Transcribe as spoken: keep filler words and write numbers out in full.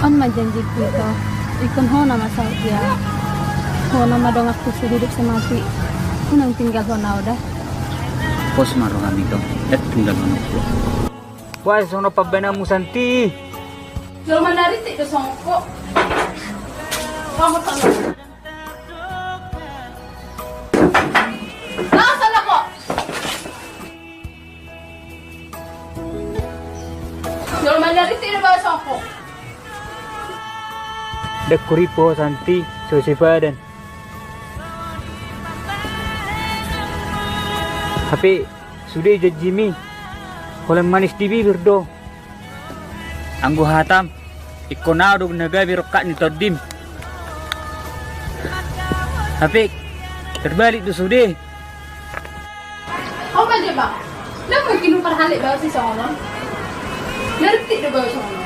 On ma janjiku, Ito. Ingkon ho nama saut dia. Ho nama donganku sehidup semati. Unang tinggalhon au da. Pos ma roham, Ito. Ndang tinggalhon ho. Boasa songon on pambahenanmu, Santi? Jolma na rintik do songon ho. Kamu tahu. Laos ala ho. Jolma na rintik do baoa songon ho. Ndang huripu ho, Santi, so sepadan. Hape sude janjimi, holan manis di bibir do. Anggo hatam, ingkon au do na gabe rongkap ni tondim. Hape terbalik do sude. Ho ma jo, Bang. Ndang mungkin huparhallet baoa si songon on. Na rintik do baoa songon on.